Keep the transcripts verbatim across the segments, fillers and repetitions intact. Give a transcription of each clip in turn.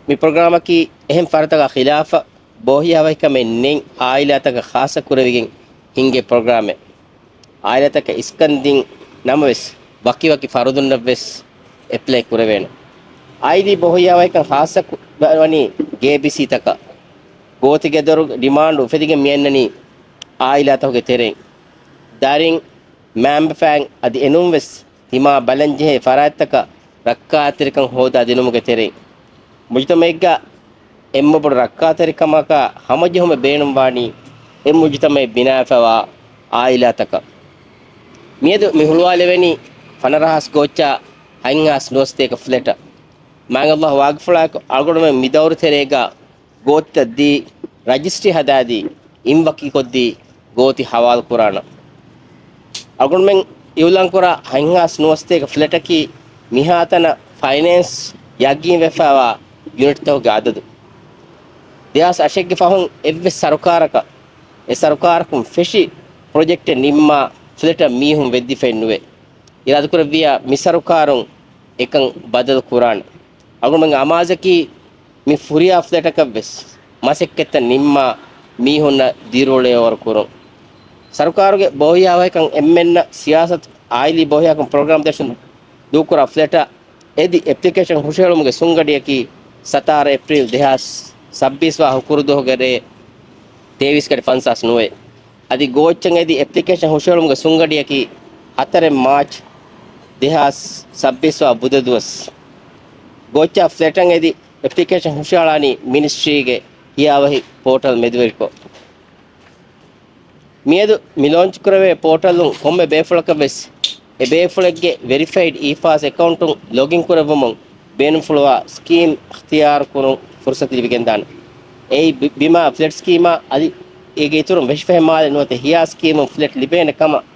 މި ޕްރޮގްރާމަކީ އެހެން ފަރާތަކާ ޚިލާފަށް ބޯހިޔާވަހިކަމެއް ނެތް އާއިލާތަކަށް ޚާއްޞަ ކުރެވިގެން ހިންގޭ ޕްރޮގްރާމެއް. އާއިލާތަކަށް އިސްކަން ދިން ނަމަވެސް، ވަކިވަކި ފަރުދުންނަށްވެސް އެޕްލައި ކުރެވޭނެ. އާއިލީ ބޯހިޔާވަހިކަން ޚާއްޞަ ކު-، ވަނީ ގޭބިސީތަކަށް. ގޯތިގެދޮރު ޑިމާންޑް އުފެދިގެން މިއަންނަނީ އާއިލާތަކުގެ ތެރެއިން. ދަރިން، މައިންބަފައިން އަދި އެނޫންވެސް ތިމާ ބަލަންޖެހޭ ފަރާތްތަކަށް ރައްކާތެރިކަން ހޯދާ ދިނުމުގެ ތެރެއިން، މުޖުތަމައެއްގަ އެންމެ ބޮޑު ރައްކާތެރިކަމަކާ ހަމަޖެހުމެއް ބޭނުންވާނީ އެ މުޖުތަމައެއް ބިނާވެފައިވާ އާއިލާތަކަށް. މިއަދު މި ހުޅުވާލެވެނީ ފަނަރަ ހާސް ގޯއްޗާ ހަތް ހާސް ނުވަސަތޭކަ ފްލެޓަށް. މާތް ﷲ ވާގިފުޅާއެކު އަޅުގަނޑުމެން މި ދައުރު ތެރޭގަ ގޯތިތައް ދީ، ރަޖިސްޓްރީ ހަދާދީ، އިން ވަކިކޮށްދީ، ގޯތި ހަވާލު ކުރާނަން. އަޅުގަނޑުމެން އިއުލާން ކުރާ ހަތް ހާސް ނުވަސަތޭކަ ފްލެޓަކީ މިހާތަނަށް ފައިނޭންސް ޔަގީން ވެފައިވާ ޔުނިޓްތަކުގެ އަދަދު. ދެހާސް އަށެއްގެ ފަހުން އެއްވެސް ސަރުކާރަކަށް، އެ ސަރުކާރަކުން ފެށި ޕްރޮޖެކްޓެއް ނިންމާ ފްލެޓަށް މީހުން ވެއްދިފައެއް ނުވޭ. އިރާދަކުރެއްވިއްޔާ މި ސަރުކާރުން އެކަން ބަދަލު ކުރާނެ. އަޅުގަނޑުމެންގެ އަމާޒަކީ މި ފުރިހާ ފްލެޓަކަށްވެސް މަސައްކަތްތައް ނިންމާ މީހުންނަށް ދިރިއުޅޭ ވަރު ކުރުން. ސަރުކާރުގެ ބޯހިޔާވަހިކަން އެންމެންނަށް ސިޔާސަތު އާއިލީ ބޯހިޔާކަން ޕްރޮގްރާމް ދަށުން ދޫކުރާ ފްލެޓަށް އެދި އެޕްލިކޭޝަން ހުށަހެޅުމުގެ ސުންގަޑިއަކީ ސަތާރަ އޭޕްރީލް ދެހާސް ސައްބީސް ވާ ހުކުރުދުވަހުގެ ރޭ ދޭވީސް ގަޑި ފަންސާސް ނުވައެއް. އަދި ގޯއްޗަށް އެދި އެޕްލިކޭޝަން ހުށަހެޅުމުގެ ސުންގަޑިއަކީ ހަތަރެއް މާޗް ދެހާސް ސައްބީސް ވާ ބުދަދުވަސް. ގޯއްޗާ ފްލެޓަށް އެދި އެޕްލިކޭޝަން ހުށަހަޅާނީ މިނިސްޓްރީގެ ހިޔާވަހި ޕޯޓަލް މެދުވެރިކޮށް. މިއަދު މި ލޯންޗް ކުރެވޭ ޕޯޓަލުން ކޮންމެ ބޭފުޅަކަށް ވެސް އެ ބޭފުޅެއްގެ ވެރިފައިޑް އީފާސް އެކައުންޓުން ލޮގިން ކުރެއްވުމުން ބޭނުންފުޅުވާ ސްކީމް އިޚްތިޔާރު ކުރުން ފުރުސަތު ލިބިގެންދާނެ. އެއީ ބި-، ބިމާ ފްލެޓް ސްކީމާ އަދި އޭގެ އިތުރުން ވެށިފަހެ މާލެ ނުވަތަ ހިޔާ ސްކީމުން ފްލެޓް ލިބޭނެ ކަމަށް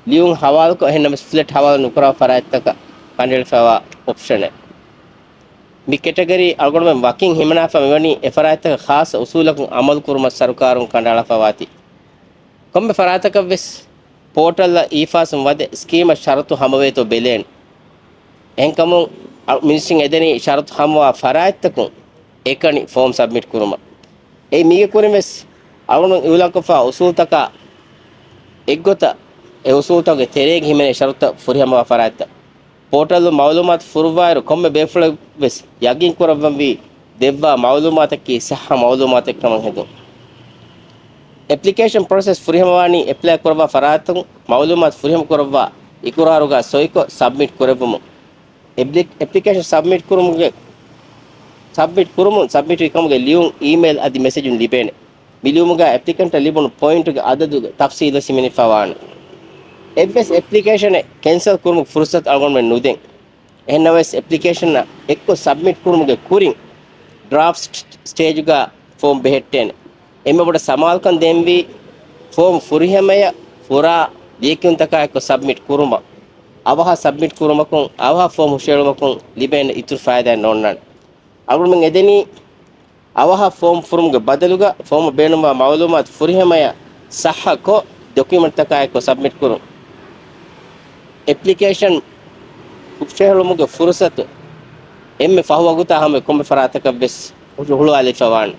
ލިޔުން ހަވާލުކޮށް، އެހެންނަމަވެސް ފްލެޓް ހަވާލު ނުކުރާ ފަރާތްތަކަށް ކަނޑައެޅިފައިވާ އޮޕްޝަނެއް. މި ކެޓަގަރީ އަޅުގަނޑުމެން ވަކިން ހިމަނާފަ މިވަނީ އެ ފަރާތްތަކަށް ޚާއްޞަ އުސޫލަކުން އަމަލު ކުރުމަށް ސަރުކާރުން ކަނޑައަޅާފަ ވާތީ. ކޮންމެ ފަރާތަކަށް ވެސް ޕޯޓަލްއަށް އީފާސުން ވަދެ ސްކީމަށް ޝަރުތު ހަމަވޭތޯ ބެލޭނެ. އެހެންކަމުން އަ-، މިނިސްޓްރީން އެދެނީ ޝަރުތު ހަމަވާ ފަރާތްތަކުން އެކަނި ފޯމް ސަބްމިޓް ކުރުމަށް. އެއީ މީގެ ކުރިން ވެސް އަޅުގަނޑު އިއުލާންކޮށްފާ އުސޫލުތަކާ އެއްގޮތަށް އެ އުސޫލުތަކުގެ ތެރޭގަ ހިމެނޭ ޝަރުތުތައް ފުރިހަމަވާ ފަރާތްތައް. ޕޯޓަލުން މައުލޫމާތު ފުރުއްވާއިރު ކޮންމެ ބޭފުޅެއް ވެސް ޔަގީން ކުރައްވަންވީ ދެއްވާ މައުލޫމާތަކީ ޞައްޙަ މައުލޫމާތެއް ކަމަށް ހެދުން. އެޕްލިކޭޝަން ޕްރޮސެސް ފުރިހަމަވާނީ އެޕްލައި ކުރައްވާ ފަރާތުން މައުލޫމާތު ފުރިހަމަ ކުރައްވާ އިޤުރާރުގަ ސޮއިކޮށް ސަބްމިޓް ކުރެއްވުމުން. އެޕްލި-، އެޕްލިކޭޝަން ސަބްމިޓް ކުރުމުގެ، ސަބްމިޓް ކުރުމުން ސަބްމިޓްވި ކަމުގެ ލިޔުން އީމެއިލް އަދި މެސެޖުން ލިބޭނެ. މި ލިޔުމުގަ އެޕްލިކަންޓަށް ލިބުނު ޕޮއިންޓުގެ އަދަދުގެ ތަފްސީލް ވެސް ހިމެނިފައިވާނެ. އެއްވެސް އެޕްލިކޭޝަނެއް ކެންސަލް ކުރުމުގެ ފުރުސަތު އަޅުގަނޑުމެން ނުދޭން. އެހެންނަމަވެސް އެޕްލިކޭޝަންއަށް އެއްކޮށް ސަބްމިޓް ކުރުމުގެ ކުރިން ޑްރާފްޓް ސްޓޭޖުގަ ފޯމް ބެހެއްޓޭނެ. އެންމެ ބޮޑަށް ސަމާލުކަން ދޭންވީ ފޯމް ފުރިހަމަޔަށް ފުރާ ލިޔެކިޔުންތަކާ އެއްކޮށް ސަބްމިޓް ކުރުމަށް. އަވަހަށް ސަބްމިޓް ކުރުމަކުން، އަވަހަށް ފޯމް ހުށައެޅުމަކުން ލިބޭނެ އިތުރު ފައިދާއެއް ނޯންނާނެ. އަޅުގަނޑުމެން އެދެނީ އަވަހަށް ފޯމް ފުރުމުގެ ބަދަލުގަ ފޯމަށް ބޭނުންވާ މައުލޫމާތު ފުރިހަމަޔަށް ޞައްޙަކޮށް ޑޮކިއުމެންޓްތަކާ އެއްކޮށް ސަބްމިޓް ކުރުން. އެޕްލިކޭޝަން ހުށަހެޅުމުގެ ފުރުސަތު އެންމެ ފަހު ވަގުތާ ހަމަ ކޮންމެ ފަރާތަކަށް ވެސް ހުޅުވާލެވިފައިވާނެ.